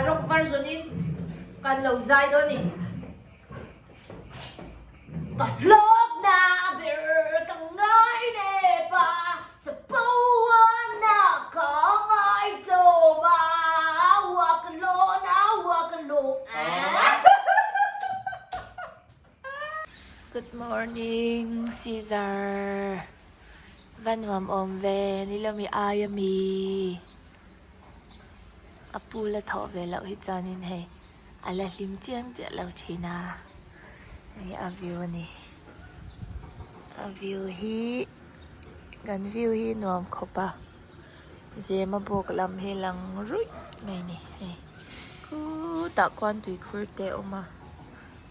rock version in kan lo zai dawn ni. Ka hlawkna ber ka ngainep a, chapo na ka ngaitlawm a, walk alone a walk alone a. Good morning Caesar, va nuam awm ve ni lo mi ai ami? A pu la thawh ve loh hi chuanin hei a la hlim chiang chiah lo thin a, hei a view a ni. A view hi kan view hi nuam khawp a, zema bawk lam hi lang ruih mai a ni hei khutah khuan tuikhur te a awm a.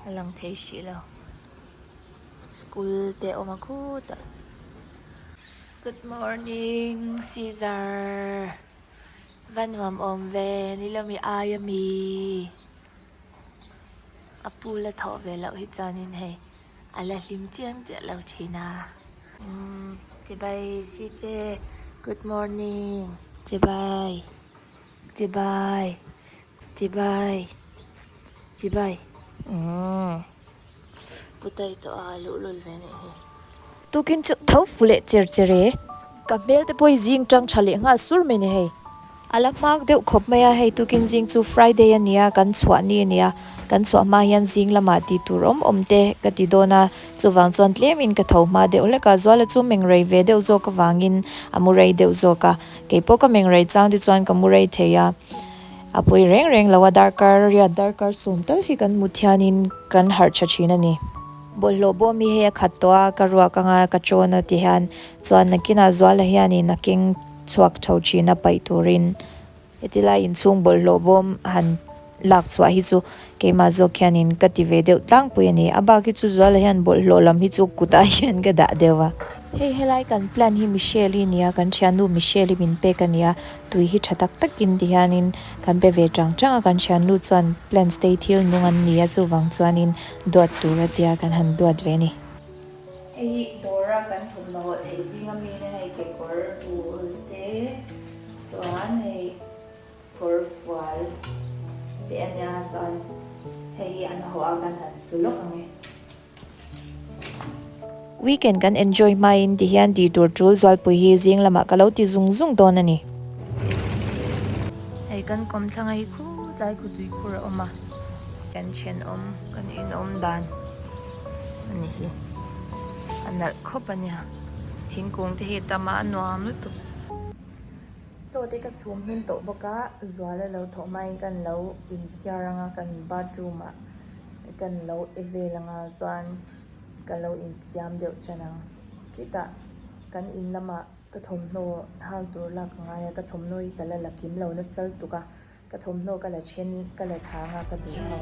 A lang thei hrih lo. School te a awm a khutah. Good morning Caesar. Va nuam awm ve ni lo mi ai ami. A pu la thawh ve loh hi chuanin hei a la hlim chiang chiah lo thin a. Umm chibai Site good morning chibai chibai. Chibai chibai umm putai tawh a luhlul ve nih hi. Tukin chu tho fu leh cher cher e. Ka hmel te pawh hi zing tang tha leh nghal sur mai ni hei. A la hmak deuh khawp mai a, hei tukin zing chu Friday a nia, kan chhuah ni a nia, kan chhuah hma hian zing lamah tih tur awm awm te ka ti dawn a, chuvang chuan tlemin ka tho hma deuh hlek a, Zuala chu mengrei ve deuh zawk avangin a mu rei deuh zawk a, keipawh ka mengrei chang te chuan ka mu rei thei a. A pawi reng reng lo a, darkar riat darkar sawm tal hi kan mut hianin kan harh tha thin a ni. Bawlhhlawh bawm hi hei a khat tawh a, ka ruak anga ka chawn a ti hian chuan nakinah Zuala hianin a keng chhuak tho thin a paih turin heti lai inchhung bawlhhlawh bawm han lak chhuah hi chu keimah zawk hianin ka ti ve deuh tlangpui a ni. A bak hi chu Zuala hian bawlhhlawh lam hi chu kutah hian ka dah deuh a. Hei helai kan plan hi Michelle hi nia, kan thiannu Michelle hi min pek a nia. Tui hi tha tak takin ti hianin kan pe ve chang chang a, kan thiannu chuan plants te hi thil nung an ni a, chuvang chuanin duat tur a tia kan han duat ve a ni. Hei hi dawra kan thawmhnaw theih zing ami nia hei kekawr bul te chuan hei kawr fual te a nia chuan hei hi an haw a kan han su lawk ang e. Weekend kan enjoy hmain ti hian tih tur tul zualpui hi zing lamah ka lo ti zung zung dawn a ni. Hei kan kawmthlang a hi khutlai khutui khur a awm a, kan thenawm kan inawm dan a ni hi, a nalh khawp a nia, thingkung te hi a tam a, a nuam lutuk. Chaw te ka chhum hmin tawh bawk a, zual a lo thawh hmain kan lo inthiar anga kan bathroom ah kan lo e vel anga chuan ka lo insiam deuh tan ang. Khitah kan in lamah ka thawmhnaw hak tur lak a ngai a, ka thawmhnaw hi ka la la kim lo nasa lutuk a, ka thawmhnaw ka la then ka la chhang a ka duh ho.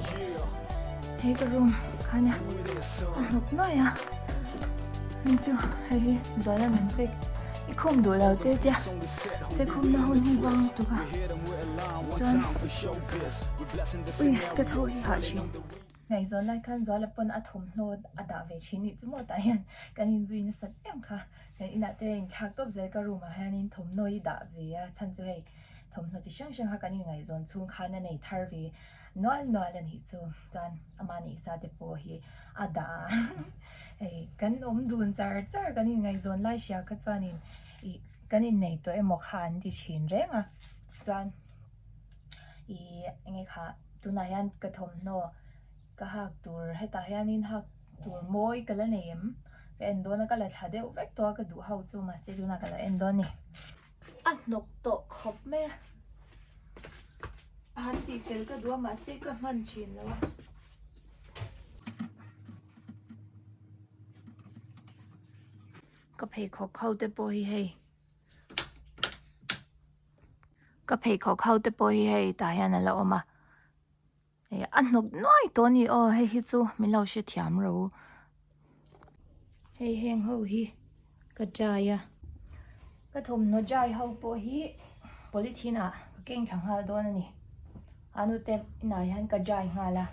Hei ka room kha nia a hnawk nuai a hei chu hei hi zuala min pek i khum duh lo te tia se khum na hun hi vang lutuk a chuan ui ka tho hi hah thin. Ngaihzawn lai khan Zuala pawn a thawmhnaw a dah ve thin nih chu maw tah hian kan inzui nasat em kha kan inah te inthlak tawp zel ka room ah hianin thawmhnaw hi dah ve a chhan chu hei thawmhnaw chi hrang hrang kha kan inngaihzawn chhung khan a nei thar ve nual nual a nih chu chuan ama neihsa te pawh hi a dah a hei kan awm dun char char kan inngaihzawn lai hria kha chuanin ih kan innei tawh emaw kha an ti thin reng a chuan ih enge kha tunah hian ka thawmhnaw ka hak tur hetah hianin hak tur mawi ka la nei em ka en dawn a ka la thla deuh vek tawh a ka duh ho chu mahse tunah ka lo en dawn a ni. A hnawk tawh khawp mai a a han tih fel ka duh a mahse ka hman thin lo a. Ka pheikhawk ho te pawh hi hei ka pheikhawk ho te pawh hi hei tah hian a la awm a hei a hnawk nuai tawh a ni aw hei hi chu min lo hrethiam ro hei heng ho hi ka dry a ka thawmhnaw dry ho pawh hi polythene ah ka keng thla nghal dawn a ni a nute inah hian ka dry nghal a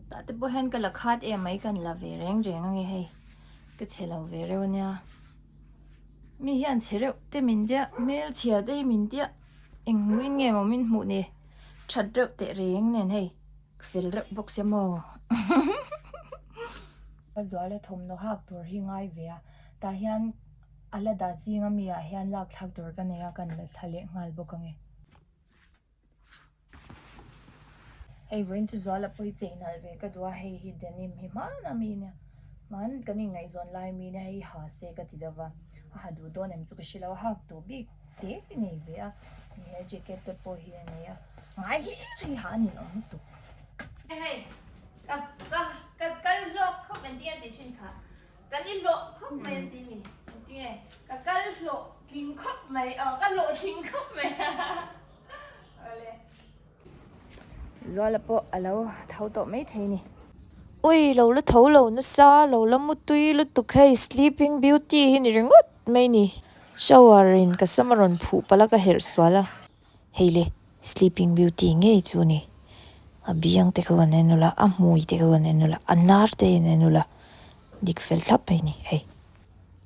tah te pawh hian ka la khat em mai kan la ve reng reng ange hei ka chhe lo ve reuh ania mi hian chhe reuh te min tia hmelchhia te hi min tia eng hmuhin nge maw min hmuh ni. That reuh teh reng nen hei fel reuh bawk sia maw. Ka zuala thawmhnaw hak tur hi ngai ve a tah hian a la dah ching ami ah hian lak thlak tur ka nei a kan la thla leh nghal bawk ange. Hei vawiin chu zuala pawh hi chei nalh ve ka duh a hei hi denim hi hman ami nia hman kan inngaihzawn lai mi nia hei ha se ka ti deuh va a ha duh dawn em chu ka hre lo a hak duh bik te te nei ve a he jacket te pawh hi a nei a ngai hlir hi ha a ninawm lutuk. Hei ka ka ka kal hlawk khawp an ti a tih thin kha kan i hlawh khawp mai an ti mi an ti nge ka kal hlawh tling khawp mai aw ka hlawh tling khawp mai awle. Zuala pawh a lo tho tawh mai thei ni. Ui lo la tho lo nasa lo la mutui lutuk hei sleeping beauty hi ni ringawt mai ni. Shower in ka sam a rawn phuh palh a ka herh sual a. Hei le sleeping beauty ngei chu ni. A biang te kha kan en ula a hmui te kha kan en ula a nar te in en ula dik fel thlap mai ni hei.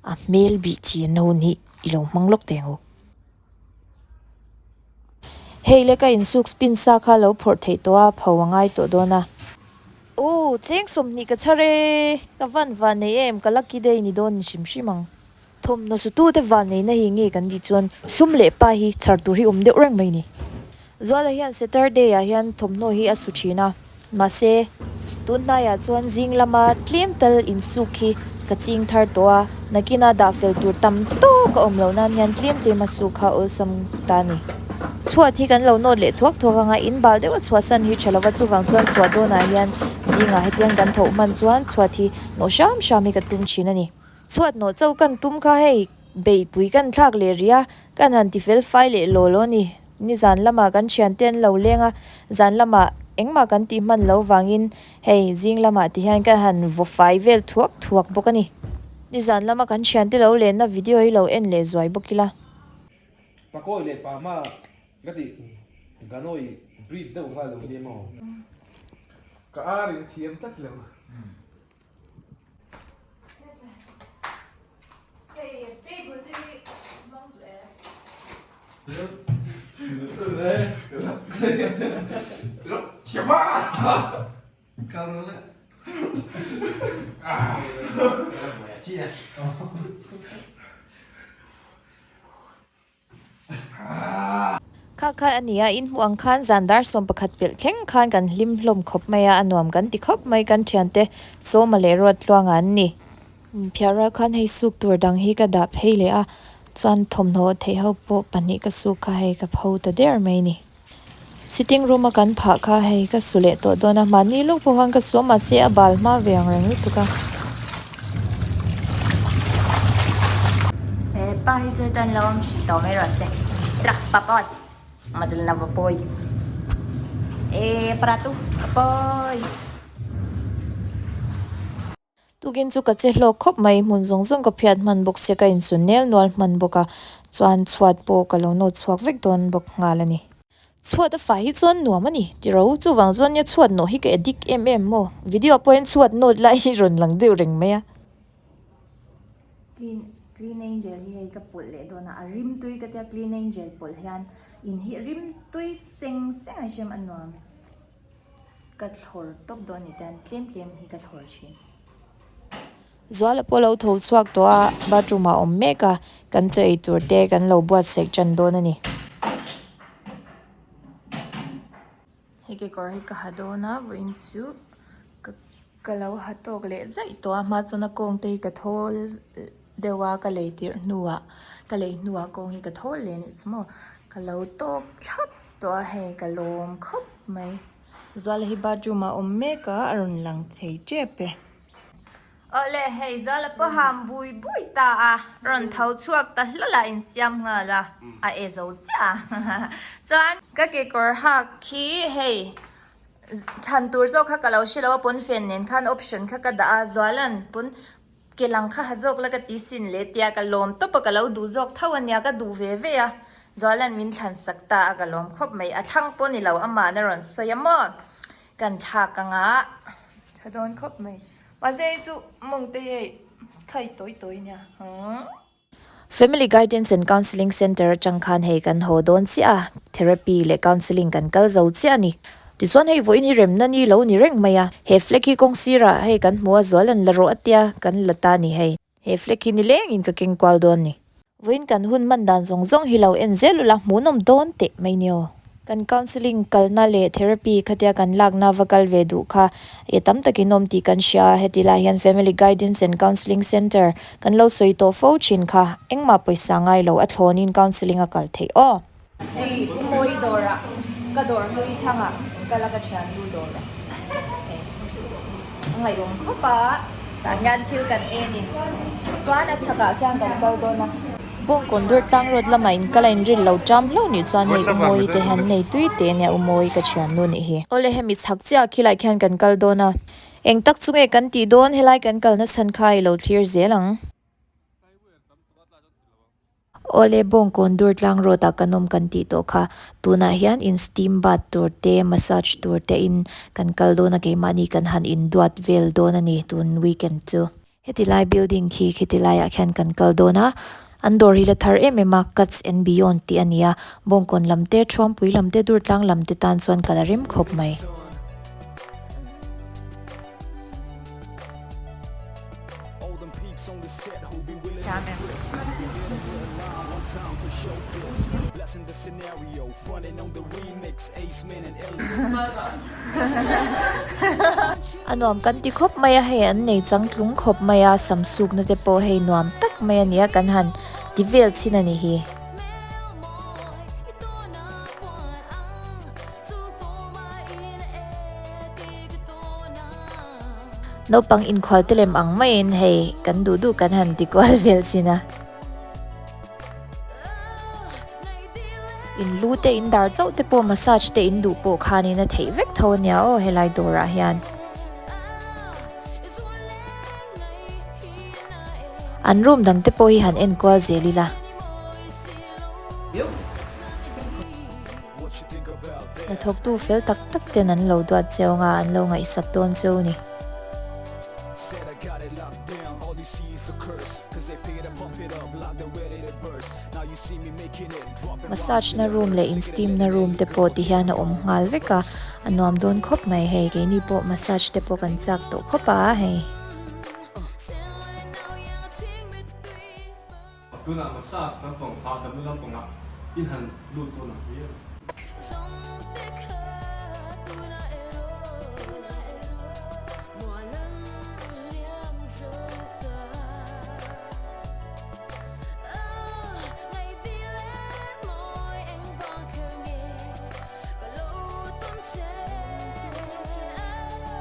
A hmel bih chian na hun hi i lo hmang lawk teh ang u. Hei le ka insuk spin sa kha lo phawrh theih tawh a, pho a ngai tawh dawn a. Aw, cheng 20 ka chhar e, ka van van nei em, ka lucky day ni dawn ni hrim hrim ang. Thawmhnaw sutute van neihna hi nge kan tih chuan sum leh pa hi chhar tur hi awm deuh reng mai ni. Zuala hian Saturday ah hian thawmhnaw hi a su thin a, mahse tun hnaiah chuan zing lama tlem tal insuk hi ka ching thar tawh a, nakina dah fel tur tam tawk a awm loh nan hian tlem tlem a suk kha awlsam ta a ni. Chhuat hi kan lo nawt leh thuak thuak anga in bal deuha chhuahsan hi tha lova chuvang chuan chhuah dawnah hian zingah hetiang kan tho hman chuan chhuat hi nawh hram hram hi ka tum thin a ni. Chhuat nawh chauh kan tum kha hei beihpui kan thlak leh rih a, kan han ti fel fai leh law law a ni. Nizan lamah kan thiante an lo leng a, zan lamah engmah kan tih hman lo vangin hei zing lamah ti hian kan han vaw fai vel thuak thuak bawk a ni. Nizan lama kan thiante lo lenna video hi lo en leh zuai bawk ila. Pakawi leh Pahma ka tih Ganoi breed deuh kha lo ni emaw? Ka ar in thiam tlat lo. Kha kha a ni a, in hmuh ang khan zan dar 11 pelh thleng khan kan hlim hlawm khawp mai a, a nuam kan ti khawp mai kan thiante Sawma leh Ruattluanga an ni. Phiah rual khan hei suk tur dang hi ka dah phei leh a, chuan thawmhnaw theih ho pawh pahnih ka suk kha hei ka pho ta der mai ni. Sitting room a kan phah kha hei ka su leh tawh dawn a, mahni lawk pawh khan ka su a mahse a bal hma ve ang reng lutuk a. He pa hi chu hetan lo awm hri tawh mai rawh se tra papawi majul na papawi e pratu papawi. Tukin chu ka che hlawk khawp mai, hmun zawng zawng ka phiat hman bawk sia, ka insun nel nual hman bawk a, chuan chhuat pawh ka lo nawt chhuak vek dawn bawk nghal a ni. Chhuat a fai hi chuan nuam a ni, tiro, chuvang chuan nia chhuat nawh hi ka addict em em maw, video ah pawh hian chhuat nawt lai hi rawn lang deuh reng mai a. Clean Clean Angel hi hei ka pawlh leh dawn a, a rim tui ka tia Clean Angel pawlh hian in hi rim tui seng seng a hriam a nuam. Ka thlawr tawp dawn ni tan tlem tlem hi ka thlawr thin. Zuala pawh lo tho chhuak tawh a, bathroom ah awm mek a, kan chaw ei tur te kan lo buatsaih tan dawn a ni. Hei kekawr hi ka ha dawn a, vawiin chu ka ka lo ha tawk leh zaih tawh a, hma chuan a kawng te hi ka thawl deuh a, ka lei tirh hnuah ka lei hnuah kawng hi ka thawl leh anih chu maw ka lo tawk thlap tawh a hei ka lawm khawp mai. Zuala hi bathroom ah a awm mek a, a rawn lang thei tep e. Awle hei Zuala pawh ham bui bui ta a, rawn tho chhuak ta hlawl a insiam nghal a, a e zo chiah a. Chuan ka kekawr hak khi hei chhan tur zawk kha ka lo hre lo a, pawnfen nen khan option kha ka dah a, Zuala'n pawn Ke lang kha ha zawk la ka ti sin le tia ka lawm tawp a ka lo duh zawk tho a nia ka duh ve ve a Zuala'n min thlan sak ta a ka lawm khawp mai a thlang pawh ni lo ama'n a rawn sawi a maw kan thlak anga tha dawn khawp mai mahse hei chu mawng te hei khai tawi tawi nia huh. Family Guidance and Counselling Centre atang khan hei kan haw dawn chiah a, therapy leh counselling kan kal zo chiah a ni. Tichuan hei vawiin hi remna ni lo ni reng mai a, he flag hi kawng sirah hei kan hmu a zual an la rawh a tia kan la ta ni hei. He flag hi nilengin ka keng kual dawn ni. Vawiin kan hun hman dan zawng zawng hi lo en zel ula hmuhnawm dawn teh mai ni aw. Kan counselling kalna leh therapy khatia kan lakna va kal ve duh kha e tam takin awm tih kan hria a, heti lai hian Family Guidance and Counselling Centre kan lo sawi tawh fo thin kha engmah pawisa ngai lo a thlawnin counselling a kal theih aw. Hei U Mawi dawrah ka dawr hlui thlangah kal a ka thian lu dawrah hei a ngaihawm khawp a tah hian thil kan en in chuan a chhakah khian kan kal dawn a. Bawngkawn dur tlang road lamah in kal a in rin lo ṭam hlauh nih chuan hei U Mawi te hian nei tui teh nia U Mawi ka thian nu nih hi. Awle hemi chhak chiah khilai khian kan kal dawn a eng tak chu nge kan tih dawn helai kan kalna chhan kha i lo thlir zel ang. Awle Bawngkawn dur tlang road ah kan awm kan tih tawh kha tunah hian in steam bath tur te massage tur te in kan kal dawn a keimahni kan han in duat vel dawn a ni tun weekend chu. Heti lai building khi khiti laiah khian kan kal dawn a an dawr hi la thar em em a cuts and beyond tih a ni a Bawngkawn lam te Thuampui lam te Durtlang lam te tan chuan kal a rem khawp mai. A nuam kan ti khawp mai a, hei an nei changtlung khawp mai a, sam sukna te pawh hei nuam tak mai a nia kan han ti vel chhin a ni hi. Naupang inkhual te lem ang maiin hei kan duh duh kan han ti kual vel chin a. In lu te in dar chauh te pawh massage te in duh pawh khanin a theih vek tho ania aw helai dawrah hian. An room dang te pawh hi han enkual zel ila. Hnathawktu fel tak tak ten an lo duat cheu anga an lo ngaihsak dawn cheu ni. Massage na room leh in steam na room te pawh ti hian a awm nghal vek a, a nuam dawn khawp mai hei keini pawh massage te pawh kan chak tawh khawp a hei. Tunah massage lampang hahdamna lampangah in han lut dawn ang hi.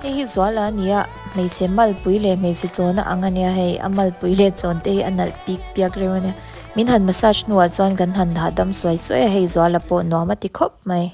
Hei hi Zuala a ni a, hmeichhe malpui leh hmeichhe chawn a ang a nia hei, a malpui leh chawn te hi a nalh pik piak reuh a nia. Min han massage hnuah chuan kan han hahdam suai suai a, hei Zuala pawh nuam a ti khawp mai.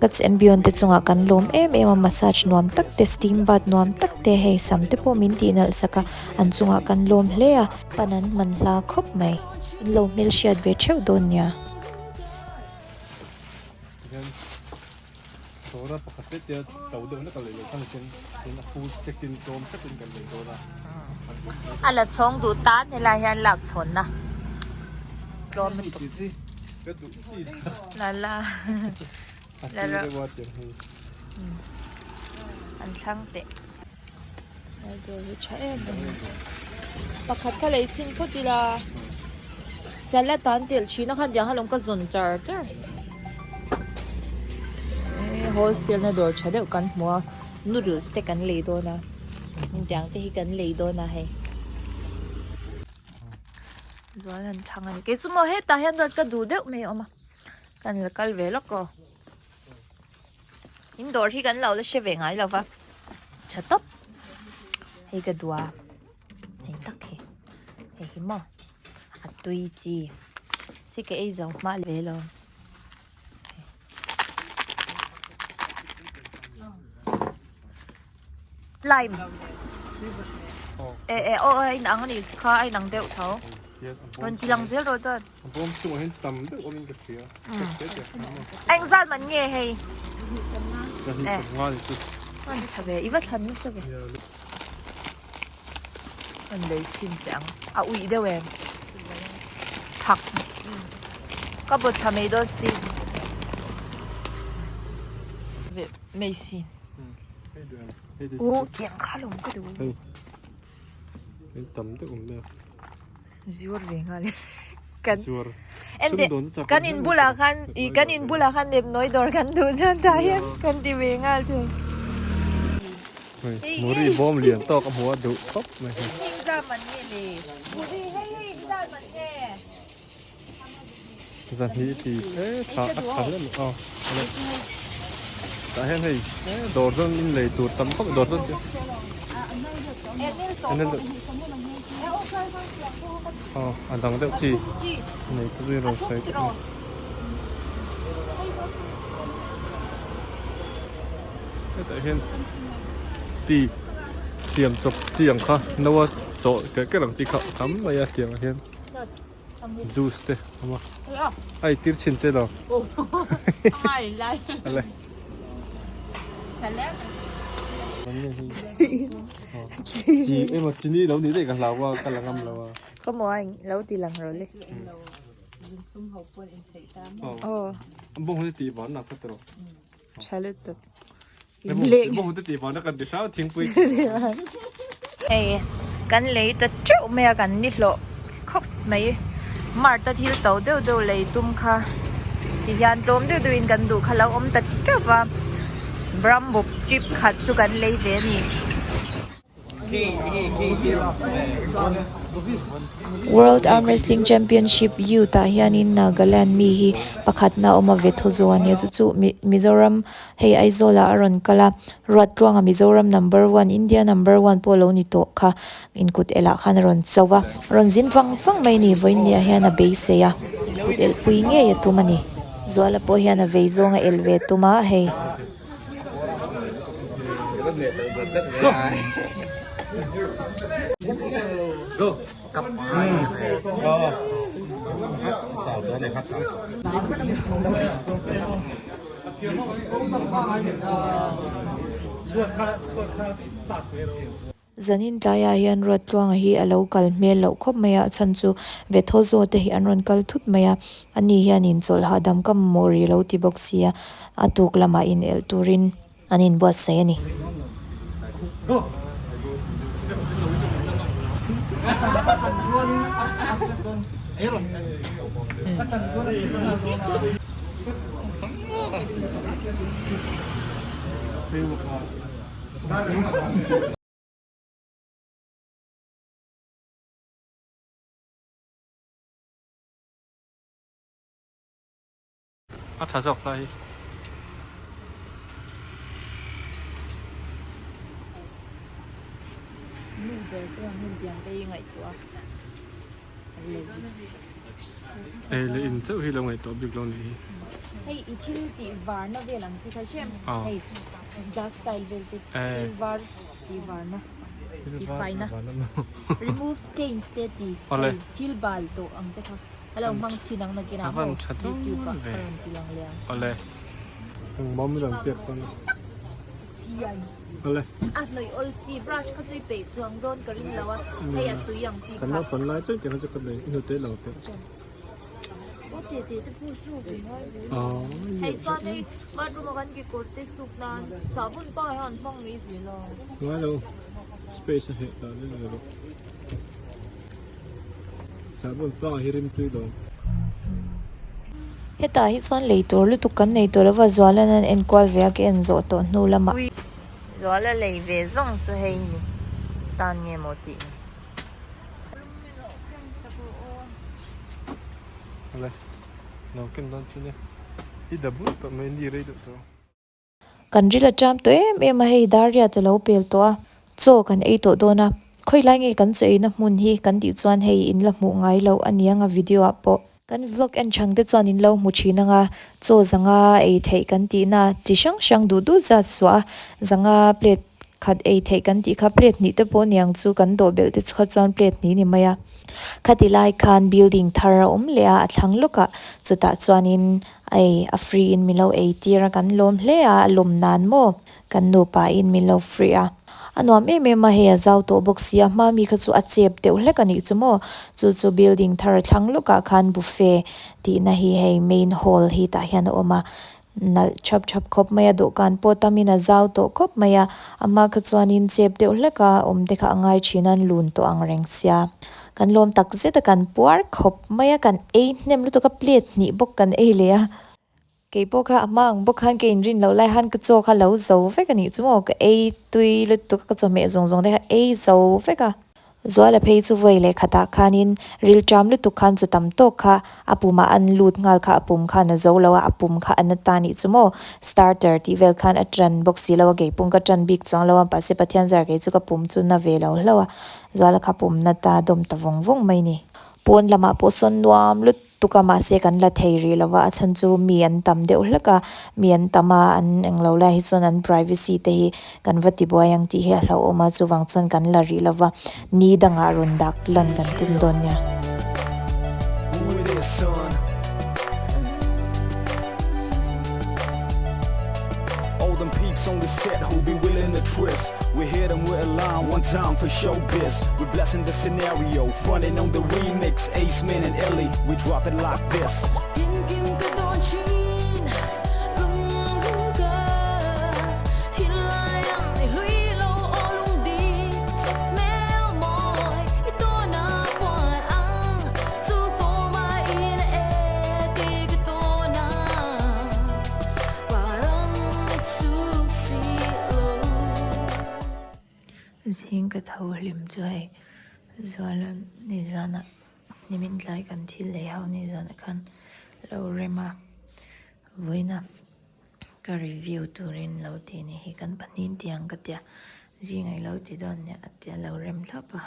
Cuts and Beyond te chungah kan lawm em em a, massage nuam tak te, steam bath nuam tak te, hei sam te pawh min tih nalh sak a, an chungah kan lawm hle a, pan an hman hla khawp mai. In lo hmelhriat ve theuh dawn nia. Dawra pakhat te te to deuh hlek a lei loh khan chuan chuan a full stack in tlawm hretin kan lei dawn a. A la chhawng duh tan helai hian lak chhawnna tlawm lutuk. Ka duh chi La la. A tui deuh a tiang hi. An thlang teh. Lai dawr hi tha em em. Pakhat kha lei chhin phawt ila. Salad ah an telh thin a khan tiang kha lawm ka zawn char char. Wholesale na dawr tha deuh kan hmu a noodles te kan lei dawn a tiang te hi kan lei dawn a hei. Zual han thlang a ni kei chu maw hetah hian ka duh deuh mai a awm a kan la kal ve lawk aw. In dawr hi kan lo la hre ve ngai lo va tha tawp hei ka duh a hei tak hi hei hi maw a tui chi si ka ei zo hma ve lo. Lime. E e aw a inang a nih kha a inang deuh tho. Rawn ti lang zel rawh chuan. A bawm chungah hian tam deuh awmin ka hria. Engzat man nge hei? Pahnih sawmnga ni chu. An tha ve, i va thlan nasa ve. An lei chhin teh ang. A uih deuh em? Thak. Ka bawt thla mai dawn si. Ve mai si. U tiang kha lawm ka duh. Hei. Hei tam deuh awm mai a. Zuar ve nghal e. Kan Zuar. Ente kan in bulah khan i kan in bulah khan nep nawi dawr kan duh chuan tah hian kan ti ve nghal thei. Hei Muri bawm lian tawk a hmu a duh khawp mai hei. Hing zam an nge le. Muri hei hei hing zam an nge. Zahnih ti e tha a tha hle mai aw tah hian hei dawr chuan in lei tur tam khawp dawr chuan aw a dang deuh chi nei te chu rawn sawi tawh a ni hetah hian tea siam chawp chi ang kha no a chawh kerh kerh ang chi kha tam mai a tiang ah hian. Juice te awm a. A i tir chhin che lo. Ale. Chi emaw chini lo nih daih ka hlau a ka la ngam lo a. Ka maw a lo ti lang rawh le. Aw. An bawng hi tih van nak ka ti rawh. Tha lutuk. Hei kan lei ta teuh mai a kan ni hlawh khawp mai mart a thil to deuh deuh lei tum kha ti hian tlawm deuh deuh in kan duh kha lo awm ta teuh va brambo chip khat chu kan lei ve a ni. World Arm Wrestling Championship Youth ah hianin Nagaland mi hi pakhatna a awm a vethaw zawh a nia chu chu Mizoram hei Aizawl ah a rawn kal a Ruattluanga Mizoram number one India number one pawh lo ni tawh kha inkut elh ah khan a rawn cho a rawn zin vang vang mai a ni vawiin ni ah hian a beisei a inkut elh pui ngei a tum a ni Zuala pawh hian a vei zawng a elh ve tum a hei. Zanin tlaiah hian Ruattluanga hi a lo kal hmel loh khawp mai a, a chhan chu Vethaw zaw te hi an rawn kal thut mai a, ani hian inchawlh hahdam ka mamawh rih lo ti bawk sia, a tuk lamah inelh turin an inbuatsaih a ni. A tha zawk ta hi. Nu ber chuan hmun tiang te hi ngaihtuah a. Ei leh in chauh hi lo ngaihtuah bik lo nih hi. Hei i thil tih varna vel ang chi kha hrem. Hei glass tile vel te thil var tih varna tih faina remove stains te ti hei thil bal tawh ang te kha a lo hmang chhin ang nakinah maw youtube ah a rawn ti lang leh ang. Awle. Engmah min rawn pek dawn a. Siai. Awle. A hnawih awl chi brush kha chu i peih chuang dawn ka ring lo a hei a tui ang chi kha. Kan naupan lai chuan tiang kha chu ka nei i hnute lo teh. Aw teh teh te pawh suk i ngai ve. Hei chuan hei bathroom a kan kekawr te suk nan sahbun pa hian an hmang mai zel a. Ngai lo space a heh dan in a rawh. Sahbun pa hi rimtui lo. Hetah hi chuan lei tur lutuk kan nei tawh lova Zuala'n an enkual ve a ka en zawh tawh hnu lamah. Zuala lei ve zawng chu hei ni tan nge maw tih ni. Kan ril a ṭam tawh em em a hei Dariat a lo pel tawh a, chaw kan ei tawh dawn a, khawilai nge kan chaw eina hmun hi kan tih chuan hei in la hmuh ngai loh a ni ang a video ah pawh. Kan vlog en chhang te chuan in lo hmu thin ang a, chaw zanga ei theih kan tihna chi hrang hrang duh duh zat suah a, zanga plate. khat ei theih kan tih kha plate hnih te pawh niang chu kan dawh belh te kha chuan plate hnih ni mai a. Khati lai khan building thar a awm leh a a thlang lawk ah chutah chuanin ei a free in min lo ei tir a kan lawm hle a a lawm nan maw kan nupa in min lo free a. A nuam em em a hei a zau tawh bawk si a hma mi kha chu a chep deuh hlek a nih chu maw chu chu building thar a thlang lawk ah khan buffet tihna hi hei main hall hi tah hian a awm a Nalh thap thap khawp mai a, dawhkan pawh tamin a zau tawh khawp mai a, a hma kha chuanin chep deuh hlek a awm te kha a ngai thin a, an lun tawh ang reng sia. Kan lawm tak zet a, kan puar khawp mai a, kan ei hnem lutuk a, plate hnih bawk kan ei leh a. Kei pawh kha a hma ang bawk khan ka inrin loh lai khan ka chaw kha lo zo vek a nih chu maw, ka ei tui lutuk a, ka chawhmeh zawng zawng te kha ei zo vek a. Zuala phei chu vawi leh khatah khanin rilṭam lutuk khan chu tam tawk kha a pumah an lut nghal kha a pum khan a zo lo a, a pum kha a na ta nih chu maw? Starter tih vel khan a ṭan bawk si lo a, keipum ka ṭan bik chuang lo a, mahse Pathian zar kei chu ka pum chu na ve lo hlauh a, Zuala kha pum na ta dawm ta vawng vawng mai ni. Pawn lamah pawh sawn nuam lut. Tuk a mahse kan la thei rih lo va, a chhan chu mi an tam deuh hlek a, mi an tam a, an englo lai hi chuan an privacy te hi kan va tibuai ang tih hi a hlauhawm a, chuvang chuan kan la rih lo va, ni dangah rawn dak lan kan tum dawn nia. Zing ka tho hlim chu hei Zuala nizanah nimin tlai kan thil lei ho nizanah khan lo rem a vawiina ka review turin lo ti ni hi kan pahnih tiang ka tia zingah i lo ti dawn nia a tia lo rem thlap a.